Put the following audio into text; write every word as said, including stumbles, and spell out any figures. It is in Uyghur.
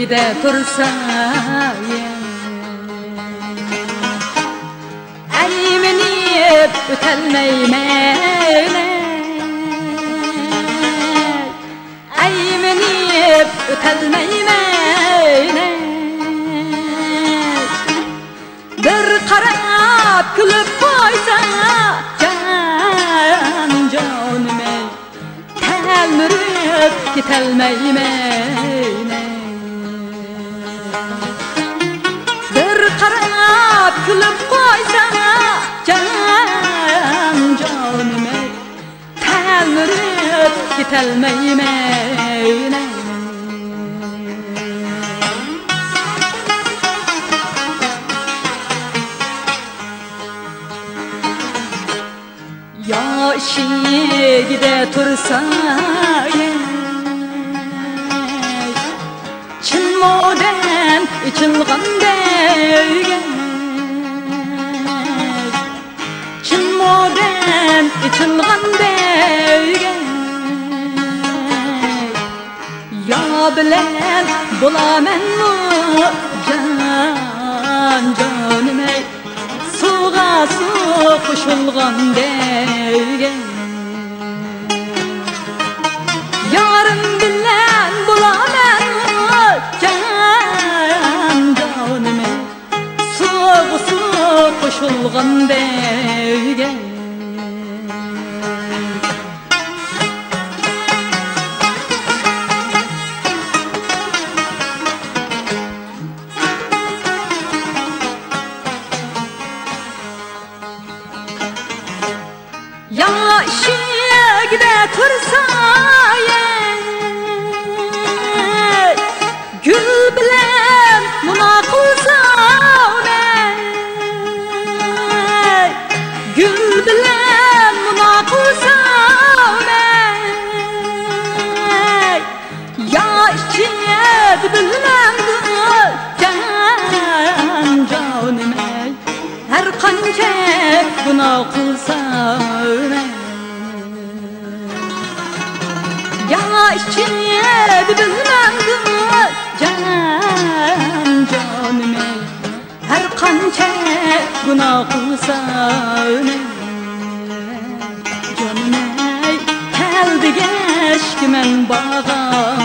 تۇرسايە، ئەيمىنىپ ئۆتەلمەيمەن، ئەيمىنىپ ئۆتەلمەيمەن. بىر قاراپ كۈلۈپ قويسا، جان جانىمەي، تەلمۈرۈپ كېتەلمەيمەن. بىر قاراپ كۈلۈپ قويسا، جان جانىمەي، تەلمۈرۈپ كېتەلمەيمەن. ياش ئىگىدە تۇرسايە، چىن مودەن ئېچىلغان دەيگەن، چىن مودەن ئېچىلغان دەيگەن. يا بىلەن بولامەنمۇ جان جانىمەي، سۇغا سۇ قوشۇلغان دەيگەن. يارىم بىلەن بولامەنمۇ جان جانىمەي، سۇغا سۇ قوشۇلغان دەيگەن. ياڭلا ئىشىكىدە تۇرسايە، گۈل بىلەن مۇنا قىلساۋ مەن، گۈل بىلەن مۇنا قىلساۋ مەن. يا ئىچىدە بىلمەمدۇ جان جانىمەي، ھەر قانچە گۇناھ قىلسام مەن. يا ئىچىدە بىلمەمدۇ جان جانىمەي، ھەر قانچە گۇناھ قىلسام مەن. جانىمەي، كەل دېگەچكە مەن بارغان